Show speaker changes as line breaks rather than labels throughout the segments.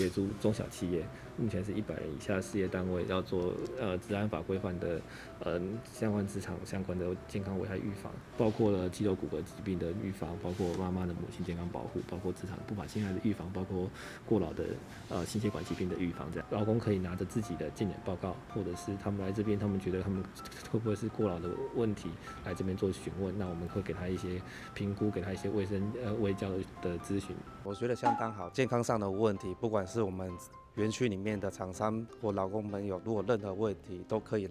協助中小企業，目前是100人以下事業單位要做職安法規範的相關職場相關的健康危害預防，包括了肌肉骨骼疾病的預防，包括媽媽的母親健康保護，包括職場不法侵害的預防，包括過勞的心血管疾病的預防。這樣，勞工可以拿着自己的健檢報告，或者是他們來這邊，他們覺得他們會不會是過勞的問題，來這邊做詢問，那我們會給他一些評估，給他一些衛生衛教的諮詢。
我覺得相當好，健康上的問題，不管是我們園區裡面的廠商或勞工朋友，如果任何問題都可以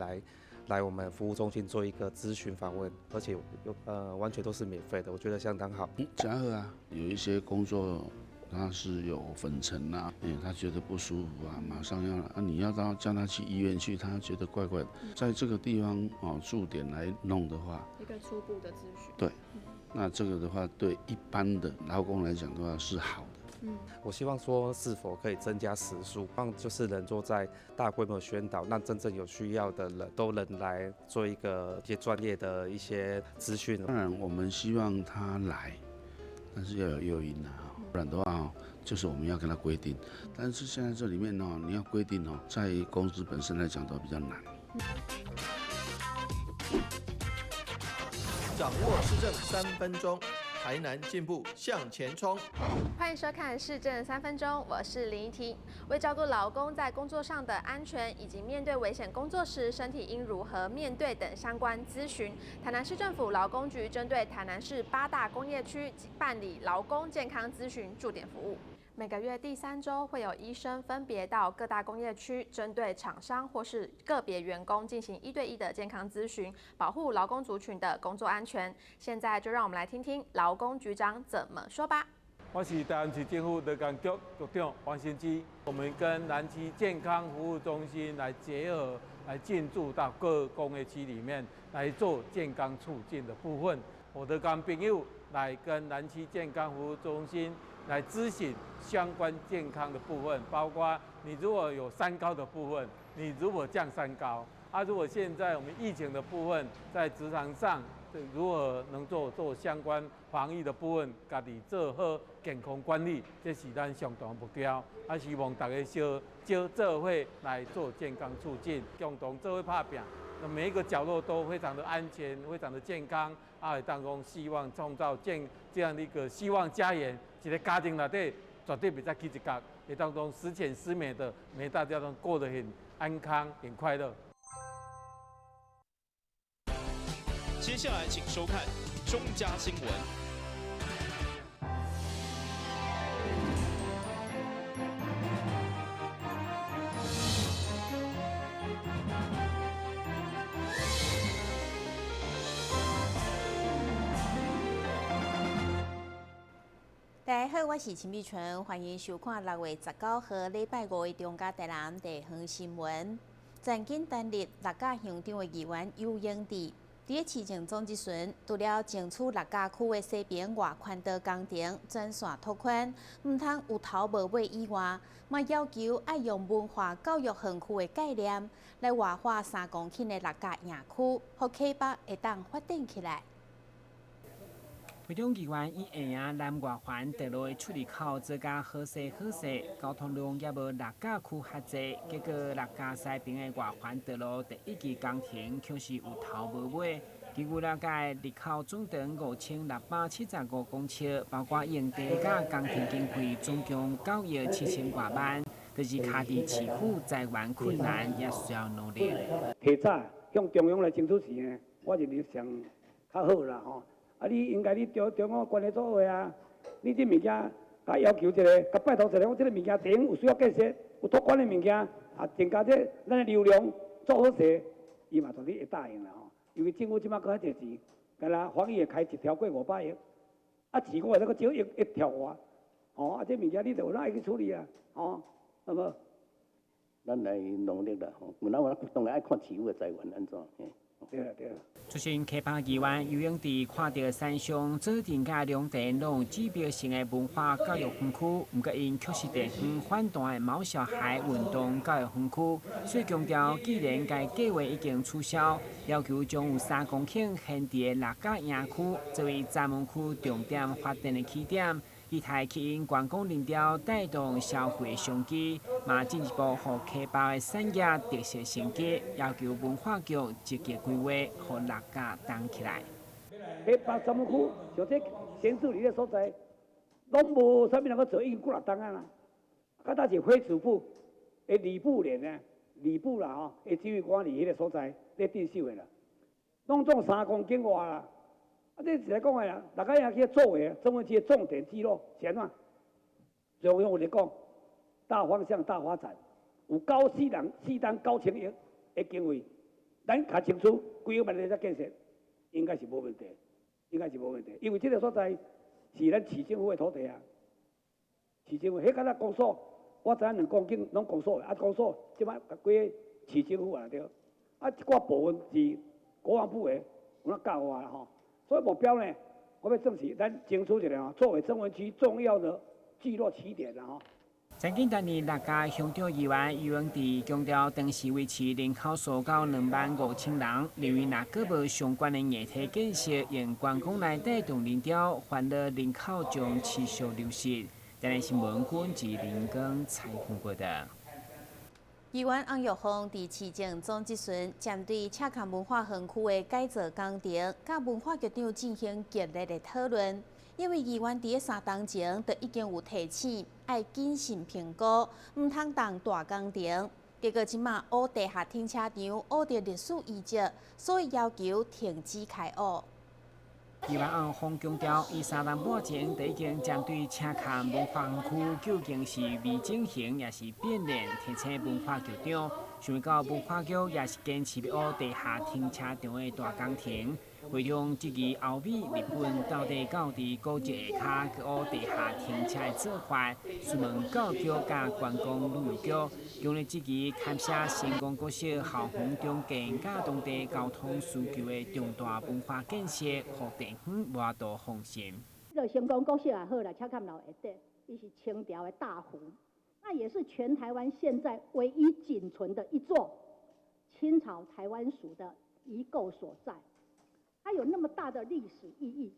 來我們服務中心做一個諮詢訪問，而且有完全都是免費的，我覺得相當好。
真好啊，有一些工作他是有粉塵啊，他覺得不舒服啊，馬上要啊，你要到叫他去醫院去，他覺得怪怪的。在這個地方哦駐點來弄的話，
一個初步的諮詢。
對，那這個的話對一般的勞工來講的話是好的。
我希望說是否可以增加時數，讓就是能做在大規模宣導，讓真正有需要的人都能來做一些專業的一些資訊。
當然，我們希望他來，但是要有誘因啊，不然的話就是我們要跟他規定。但是現在這裡面呢，你要規定哦，在公司本身來講都比較難。
掌握市政3分鐘。台南進步向前衝！
歡迎收看市政三分鐘，我是林怡婷。為照顧勞工在工作上的安全，以及面對危險工作時身體應如何面對等相關諮詢，台南市政府勞工局針對台南市八大工業區辦理勞工健康諮詢駐點服務。每個月第三週會有醫生分別到各大工業區，針對廠商或是個別員工進行一對一的健康諮詢，保護勞工族群的工作安全。現在就讓我們來聽聽勞工局長怎麼說吧。
我是台南市政府勞工局局長王新之，我們跟南區健康服務中心來結合，來進駐到各工業區裡面來做健康促進的部分。我的工朋友來跟南區健康服務中心來諮詢相關健康的部分，包括你如果有三高的部分，你如何降三高？啊，如果現在我們疫情的部分，在職場上如何能做相關防疫的部分，家己做好健康管理，這是咱上大目標。啊，希望大家小少做伙來做健康促進，共同做伙拍拚。那每一個角落都非常的安全，非常的健康。啊，當講希望創造這樣的一個希望家園，一個家庭內底絕對袂使起一角，會當中十全十美的，每大家都過得很安康、很快樂。
接下來請收看中嘉新聞。
大家好，我是陳美純，歡迎收看6月19號禮拜五的中嘉台南地方新聞。前景擔任六甲鄉長的議員游英智，佇咧市政總質詢，除了爭取六甲區的西平外環道工程專線拓寬，毋通有頭無尾以外，嘛要求愛用文化教育園區的概念來活化3公頃的六甲營區，予溪北會當發展起來。
台中議員以下營南外環道路的出入口做甲好勢好勢，交通量也無六甲區較濟，結果六甲西平的外環道路第一期工程卻是有頭無尾。根據了解，入口總長5675公尺，包括用地佮工程經費總共9億7千外萬，就是卡佇市府財源困難，也需要努力。
提早向中央來爭取錢的，我認為上較好啦吼。啊！你應該你中央關係做好啊！你這物件，共要求一下，共拜託一下，講這个物件地方有需要建設，有拓寬的物件，啊，增加這咱的流量做好勢，伊嘛絕對會答應啦吼。因為政府這擺閣較濟錢，敢若防疫會開一條過500億，啊，市府會閣少一條外，吼啊，這物件你就有哪會去處理啊？吼，好無？
咱來努力啦吼，有哪我當然愛看市府的財源按怎嘿。
對啦對啦。
出身溪北議員游英智看著山上左鎮佮龍田攏有指標性的文化教育園區，毋過𪜶卻是地方反彈的毛小孩運動教育園區，所以強調，既然該計劃已經取消，要求將有3公頃閒置的六甲營區作為閘門區重點發展的起點，期待吸引觀光人潮，帶動消費商機，嘛進一步予溪北的產業特色升級，要求文化局積極規劃，予六甲動起來。
溪北三分區，像這閒置的所在，攏無啥物人去做，已經幾若冬啊啦。較早是火事部的李布連啊，李布啦吼，的指揮官佇彼个所在咧鎮守的啦，攏總3公頃外啦。啊，這是來講的啦，大家也去作為中文區的重點聚落是按怎？中央有咧講，大方向、大發展，有高四人四單9000億的經費，咱較清楚，幾億萬咧遮建設，應該是無問題，應該是無問題，因為這個所在是咱市政府的土地啊，市政府彼敢若公所，我知影2公頃攏公所的，啊公所這擺歸市政府啊對，啊一寡部分是國防部的，有那教我啦吼。所以目標呢，我欲證實咱爭取一個吼，作為曾文區重要的聚落起點啦吼。
曾經擔任六甲鄉長議員余榮智強調，當時維持人口數到25,000人，認為若閣無相關的硬體建設，用觀光來帶動人潮，煩惱人口將持續流失。台南新聞君自林光採訪報道。
議員翁玉鳳佇市政總質詢，針對赤崁文化園區的改造工程，佮文化局長進行激烈的討論。因為議員佇3冬前就已經有提醒，愛謹慎評估，毋通動大工程。結果這馬挖地下停車場，挖著歷史遺跡，所以要求停止開挖。
議員翁鳳強調，伊3冬半前就已經針對赤崁文化園區究竟是未整形抑是變臉，提醒文化局長。想欲到文化局也是堅持欲挖地下停車場的大工程。會中質疑歐美、日本到底敢有佇古蹟下跤去挖地下停車的做法，詢問教育局佮觀光旅遊局，強烈質疑勘寫成功國小校園中間佮當地交通需求的重大文化建設，予地方無法度放心。
這個成功國小也好啦，赤崁樓下底，伊是清朝的大湖，那也是全台灣現在唯一僅存的一座清朝台灣署的遺構所在。它有那麼大的歷史意義，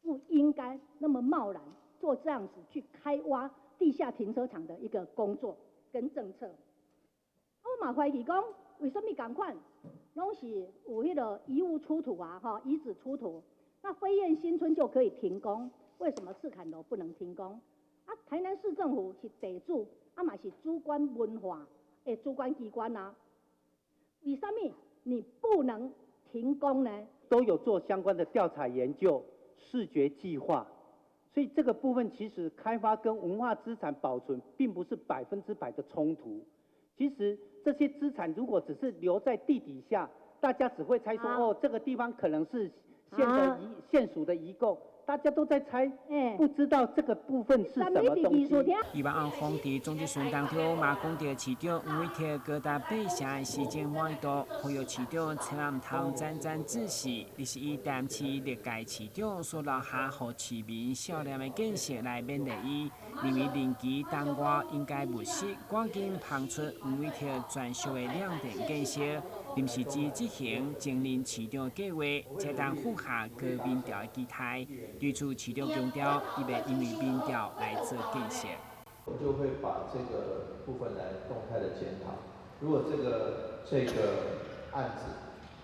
不應該那麼貿然做這樣子去開挖地下停車場的一個工作跟政策。我嘛懷疑講，為什麼仝款攏是有彼個遺物出土啊？哈，遺址出土，那飛燕新村就可以停工，為什麼赤崁樓不能停工？啊，台南市政府是地主，啊嘛是主管文化的主管機關啊，為什麼你不能停工呢？
都有做相關的調查研究、視覺計劃，所以這個部分其實開發跟文化資產保存並不是100%的衝突。其實這些資產如果只是留在地底下，大家只會猜說哦，這個地方可能是縣的遺縣屬的遺構，大家都在猜，不知道這個部分是什麼東西。
議員翁鳳佇總質詢當中嘛講著市長黃偉哲高達8成的施政滿意度，呼籲市長千萬毋通沾沾自喜，而是以台南市歷屆市長所留下予市民笑臉的建設來勉勵伊，認為任期當外應該務實，趕緊拋出黃偉哲專屬的亮點建設，臨時只執行前任市長計劃，才當符合高民調的期待。對此，市長強調，伊袂因為民調來做建設。
我就會把這個部分來動態的檢討。如果這個案子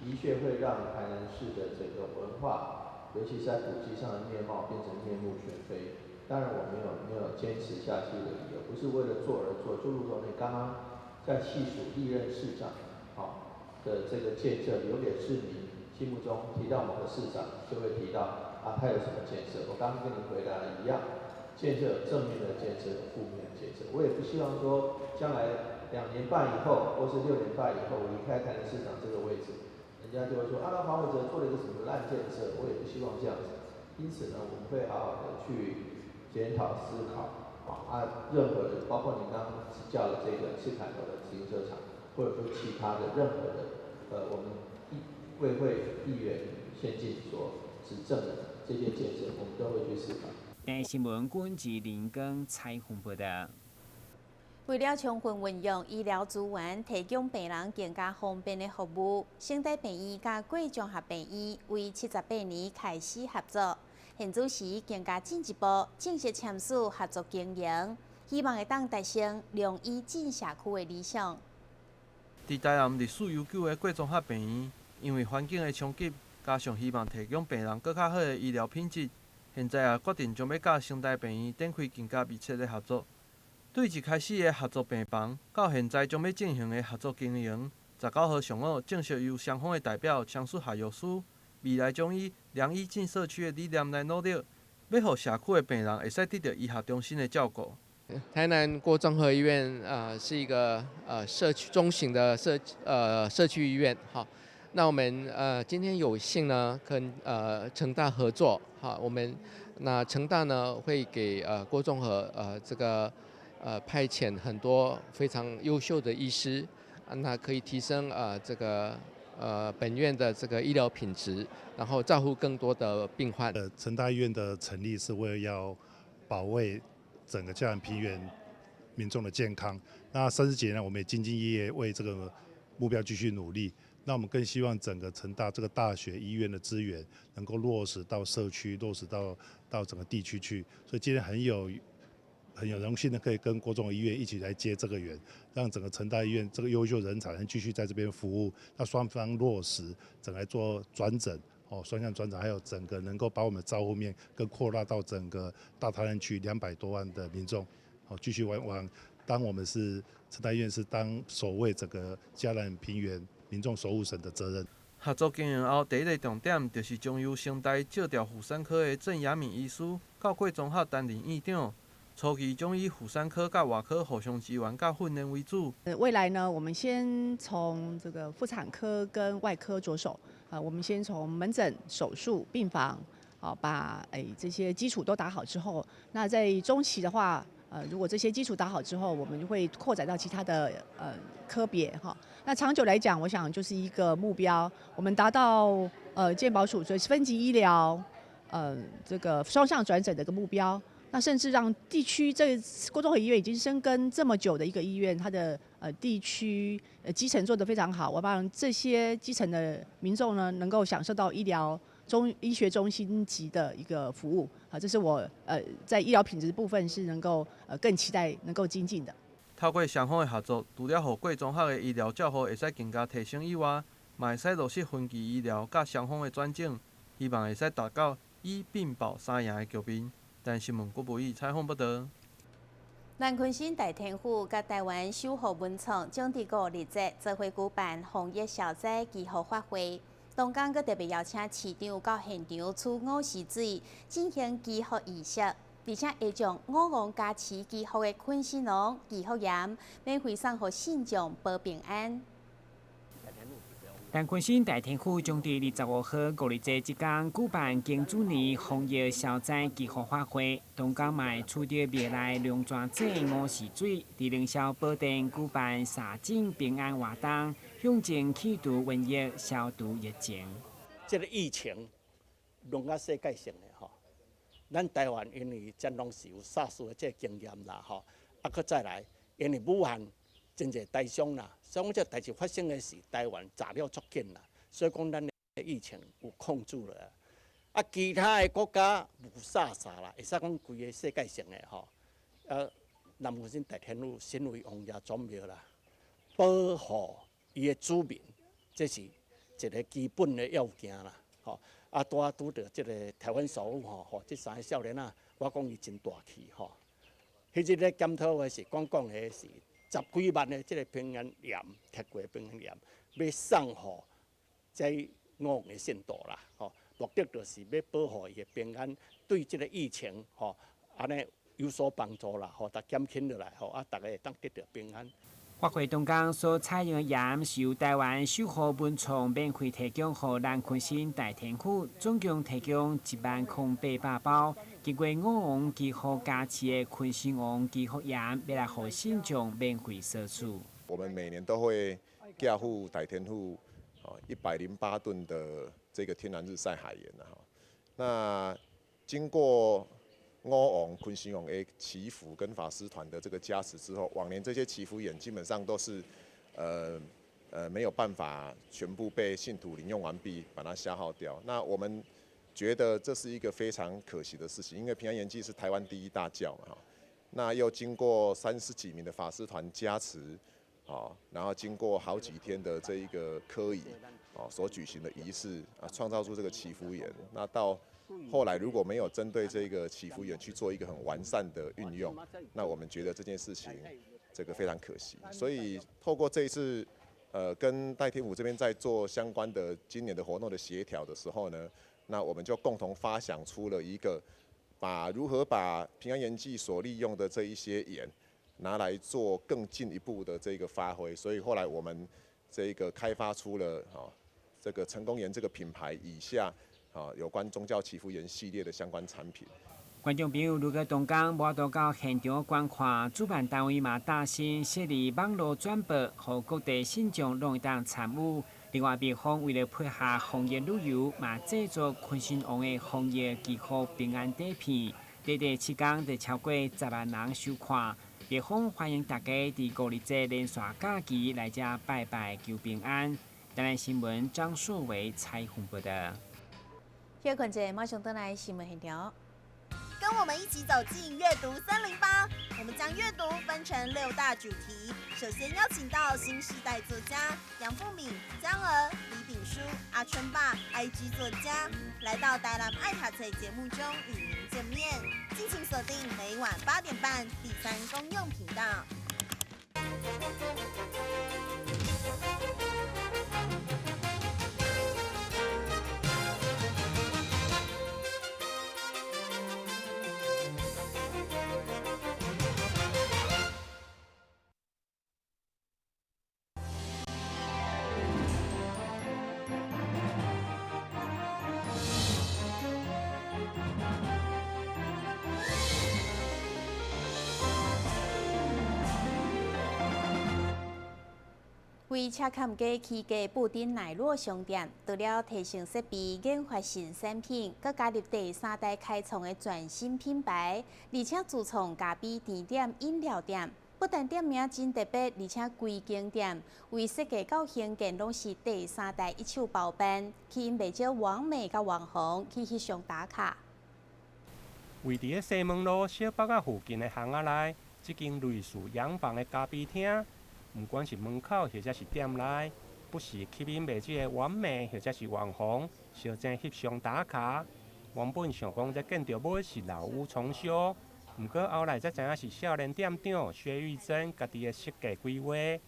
的確會讓台南市的整個文化，尤其是在古蹟上的面貌變成面目全非，當然我沒有堅持下去的理由，不是為了做而做，就如同你剛剛在細數歷任市長，好的這個建設，留給市民心目中提到某個市長，就會提到啊，他有什麼建設？我剛剛跟你回答的一樣，建設有正面的建設，有負面的建設。我也不希望說將來2年半以後，或是6年半以後，我離開台南市長這個位置，人家就會說啊，那黃偉哲做了一個什麼爛建設？我也不希望這樣子。因此呢，我們會好好的去檢討思考啊，任何的，包括你剛剛指教的這個赤崁樓的自行車場，或者說其他的任何的，我們議會會議員先進所指正的這些建設，我們都會去思考。
台新聞君自林耕採訪報道。
為了充分運用醫療資源，提供病人更加方便的服務，聖大病院佮貴綜合病院為78年開始合作。現此時更加進一步正式簽署合作經營，希望會當達成良醫進社區的理想。
佇台南歷史悠久的郭綜合病院，因為環境的衝擊，加上希望提供病人閣較好的醫療品質，現在也決定將欲佮成大病院展開更加密切的合作。對一開始的合作病房，到現在將欲進行的合作經營，19號上午正式由雙方的代表簽署合約書，未來將以良醫進社區的理念來努力，欲予社區的病人會使得著醫學中心的照顧。
台南郭綜合醫院是一個社區中型的社區醫院，好，那我們今天有幸呢跟成大合作，好，我們那成大呢會給郭綜合這個派遣很多非常優秀的醫師，那可以提升這個本院的這個醫療品質，然後照顧更多的病患。
成大醫院的成立是為了要保衛整個嘉南平原民眾的健康。那30幾年來，我們也兢兢業業為這個目標繼續努力。那我們更希望整個成大這個大學醫院的資源能夠落實到社區，落實到整個地區去。所以今天很有榮幸的可以跟郭綜合醫院一起來結這個緣，讓整個成大醫院這個優秀人才能繼續在這邊服務。那雙方落實，整個做轉診。哦，雙向轉診，還有整個能夠把我們的照護面更擴大到整個大台南區200多萬的民眾，好，繼續往往，當我們是成大醫院是當守衛整個嘉南平原民眾守護神的責任。
合作經營後，第一个重點就是將由成大借調婦產科的鄭雅敏醫師到郭綜合擔任院長。初期將以婦產科佮外科互相支援佮訓練為主。
未來呢，我們先從這個婦產科跟外科着手。啊，我們先從門診、手術、病房，好，把這些基礎都打好之後，那在中期的話，如果這些基礎打好之後，我們就會擴展到其他的科別哈。那長久來講，我想就是一個目標，我們達到健保署所分級醫療，這個雙向轉診的一個目標。那甚至讓地區這郭綜合醫院已經深耕這麼久的一個醫院，它的地區基層做得非常好，我幫這些基層的民眾呢，能夠享受到醫療中醫學中心級的一個服務，好，這是我在醫療品質部分是能夠更期待能夠精進的。
透過雙方的合作，除了予郭綜合的醫療照護會使更加提升以外，嘛會使落實分級醫療佮雙方的轉診，希望會使達到醫病保三贏的局面。台新聞郭博義採訪報導。
南鯤鯓大天府佮台灣守護文創將佇五日節做伙舉辦防疫消災祈福法會，當天閣特別邀請市長到現場取午時水進行祈福儀式，而且會將五王加持祈福的鯤鯓王祈福鹽免費送予信眾保平安。
南鯤鯓大天府將佇25號五日節這工舉辦庚子年防疫消災祈福法會，當天嘛會取得廟內龍泉井午時水，佇凌霄寶殿舉辦灑淨平安活動，向前去除瘟疫、消除疫情。
這个疫情攏較世界性的吼，咱台灣因為這攏是有 SARS 的這个經驗啦吼，啊，閣再來，因為武漢真濟台商啦，所以講這代誌發生的時，台灣查了足緊啦，所以講咱的疫情有控制了。啊，其他的國家無 SARS 啦，會使講規个世界性的吼。啊，南鯤鯓大天府身為王爺祖廟啦，保護伊的子民，這是一个基本的要件啦。吼，啊，拄仔拄著這个台灣首府吼，吼，這三个少年仔，我講伊真大氣吼。彼日咧檢討的是講講的是十幾萬的這个平安鹽，鐵過平安鹽，欲送予這五王的信徒啦，吼，目的就是欲保護伊的平安，對這个疫情吼，按呢有所幫助啦，吼，逐減輕落來，吼，啊，逐家會當得著平安。
法會當天所採用的鹽是由台灣守護文創免費提供予南鯤鯓大天府，總共提供10,800包。經過五王祈福加持的鯤鯓王祈福鹽，欲來予信眾免費索取。
我們每年都會寄付大天府108噸的這個天然日曬海鹽哈。那經過五王、鯤鯓王的祈福跟法師團的這個加持之後，往年這些祈福鹽基本上都是，沒有辦法全部被信徒領用完畢，把它消耗掉。那我們覺得這是一個非常可惜的事情，因為平安鹽祭是台灣第一大醮嘛，那又經過30幾名的法師團加持，然後經過好幾天的這一個科儀，所舉行的儀式啊，創造出這個祈福鹽。那到後來如果沒有針對這個祈福鹽去做一個很完善的運用，那我們覺得這件事情這個非常可惜。所以透過這一次，跟代天府這邊在做相關的今年的活動的協調的時候呢，那我們就共同發想出了一個，把如何把平安鹽祭所利用的這一些鹽，拿來做更進一步的這個發揮。所以後來我們這個開發出了這個成功鹽這個品牌以下有關宗教祈福鹽系列的相關產品。
觀眾朋友，如果當工無法度到現場觀看，主辦單位嘛打算設立網路轉播，予各地信眾攏會當參與。另外，廟方為了配合防疫旅遊，嘛製作坤神王的防疫祈福平安底片，短短7天就超過10萬人收看。廟方歡迎大家佇五日節連續假期來遮拜拜求平安。台南新聞張碩維採訪報道。
休睏者，馬上轉來新聞現場。
跟我們一起走進閱讀308，我們將閱讀分成6大主題。首先邀請到新世代作家楊富敏、江娥、李炳書、阿春爸、IG 作家，來到台南愛讀冊節目中與您見面。敬請鎖定每晚8點半第三公用頻道。
為赤崁街起家布丁奶酪商店，除了提升設備、研發新產品，閣加入第三代開創的全新品牌，而且自創咖啡甜點飲料店，不但店名真特別，而且規間店為設計到興建，攏是第三代一手包辦，吸引袂少網美佮網紅去翕相打卡。
位佇咧西門路小北仔附近的巷仔內，這間類似洋房的咖啡廳。毋管是門口或者是店內，不時吸引袂少的網美或者是網紅，相爭翕相打卡。原本想講這建築物是老屋重修，毋過後來才知影是少年店長薛玉珍家己的設計規劃。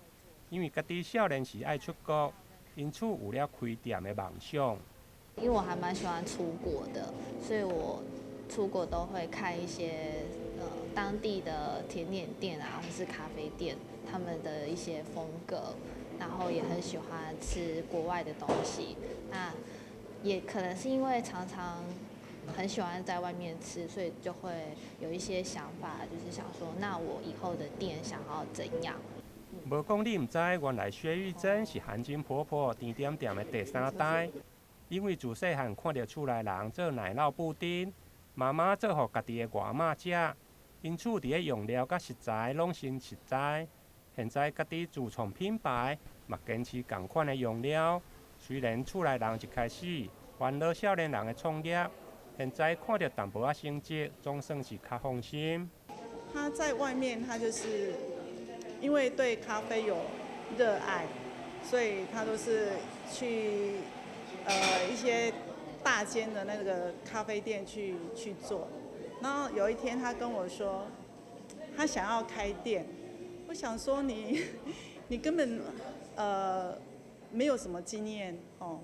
因為家己少年時愛出國，因此有了開店的夢想。
因為我還蠻喜歡出國的，所以我出國都會看一些當地的甜點店啊，或是咖啡店。他們的一些風格，然後也很喜歡吃國外的東西。那也可能是因為常常很喜歡在外面吃，所以就會有一些想法，就是想說，那我以後的店想要怎樣？
無講你毋知，原來薛玉珍是韓金婆婆甜點店的第三代。因為自細漢看著厝內人做奶酪布丁，媽媽做予家己的外媽食，因此佇咧用料佮食材攏先實在。現在家己自創品牌，嘛堅持仝款的用料。雖然厝內人一開始煩惱少年人的創業，現在看著淡薄仔成績，總算是較放心。
他在外面，他就是因為對咖啡有熱愛，所以他都是去一些大間的那個咖啡店去做。然後有一天，他跟我說，他想要開店。我想說你根本沒有什麼經驗哦，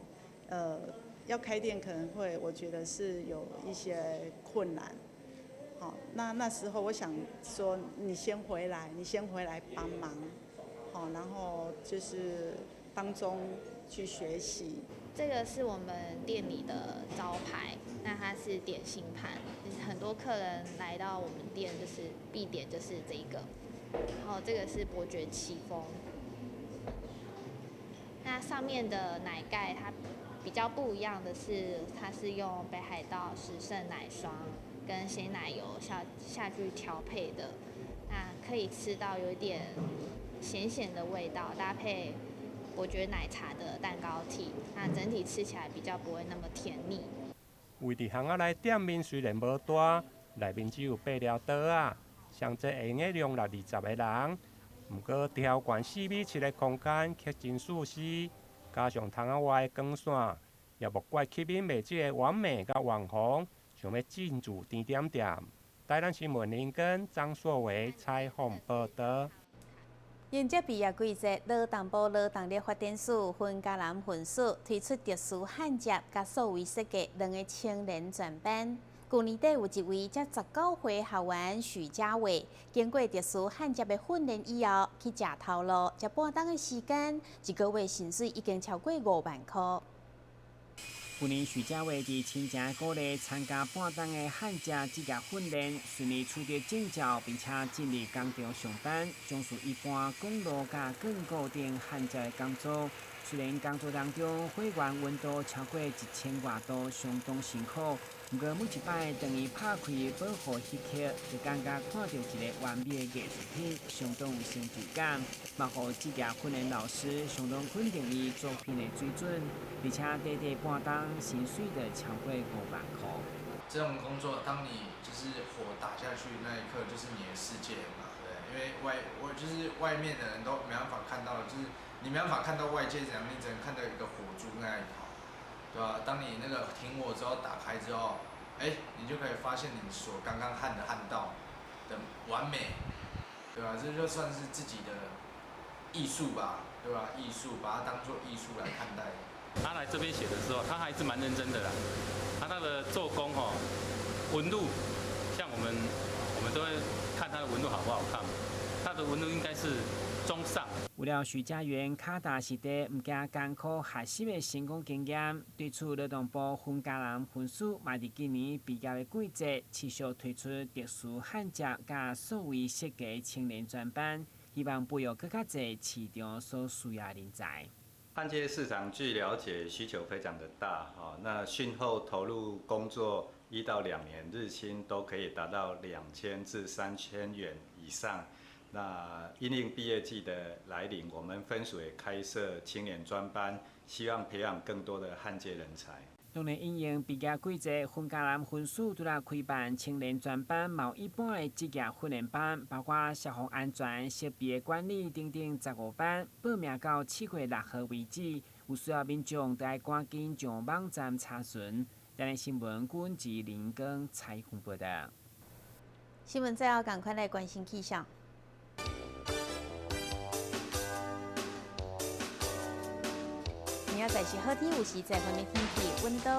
要開店可能會，我覺得是有一些困難。好，那時候我想說，你先回來，幫忙，好，然後就是當中去學習。
這個是我們店裡的招牌，那它是點心盤，很多客人來到我們店就是必點就是這一個。然後這個是伯爵戚風，那上面的奶蓋它比較不一樣的是，它是用北海道時盛奶霜跟鮮奶油下去調配的，那可以吃到有點鹹鹹的味道，搭配伯爵奶茶的蛋糕體，那整體吃起來比較不會那麼甜膩。
位佇巷仔內店面雖然無大，內面只有八條桌仔，上濟會用得容納20個人。毋過挑懸4米7的空間卻真舒適，加上窗仔外的光線，也莫怪吸引袂這个網美佮網紅想欲進駐甜點店。台南新聞林根張碩維採訪報導。
迎接畢業季節，勞動部勞動力發展署雲嘉南分署推出特殊焊接佮數位設計兩个青年專班。舊年底有一位才19歲學員許家偉，經過特殊焊接的訓練以後，去食頭路，才半冬的時間，一個月薪水已經超過5萬箍。
去年許家偉佇親情的鼓勵參加半冬的焊接職業訓練，順利取得證照，並且進入工廠上班，從事一般管路佮鋼固等焊接的工作。雖然工作當中火源溫度超過1000外度，相當辛苦，毋過每一擺當伊拍開保護彼刻，就感覺看著一个完美的藝術品，相當有成就感。嘛，予職業訓練老師相當肯定伊作品的水準，而且短短半冬薪水就超過5萬箍。
這種工作，當你就是火打下去那一刻，就是你的世界嘛，對，因為就是外面的人都沒辦法看到，就是你沒辦法看到外界怎樣，你只能看到一個火柱那樣跑，對吧？當你那個停火之後打開之後，欸，你就可以發現你所剛剛焊的焊道的完美，對吧？這就算是自己的藝術吧，對吧？藝術，把它當做藝術來看待。
他來這邊寫的時候，他還是蠻認真的啦。他的做工吼，紋路，像我們都會看他的紋路好不好看，他的紋路應該是中上。
為了許家元跤踏實地，毋驚艱苦學習的成功經驗，對此勞動部雲嘉南分署嘛佇今年畢業的季節，持續推出特殊焊接佮數位設計青年專班，希望培育閣較濟市場所需要的人才。
焊接市場據了解需求非常的大，那訓後投入工作1到2年，日薪都可以達到2000至3000元以上。那因應畢業季的來臨，我們分署也開設青年專班，希望培養更多的焊接人才。
當然，因應畢業季節，雲嘉南分署除了開辦青年專班，嘛有一般的職業訓練班，包括消防安全、設備的管理等等15班，報名到7月6號為止。有需要民眾，就愛趕緊上網站查詢。台南新聞阮志林光採訪報導。
新聞最後，趕快來關心氣象。明仔載是好天，有時在雲的天氣，溫度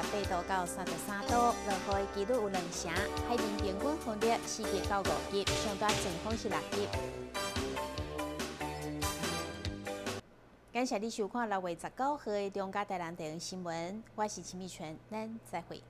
28度到33度，落雨的幾率有2成，海面平均風力4級到5級，上大陣風是6級。感謝你收看6月19號的中嘉台南地方新聞，我是陳美泉，咱再會。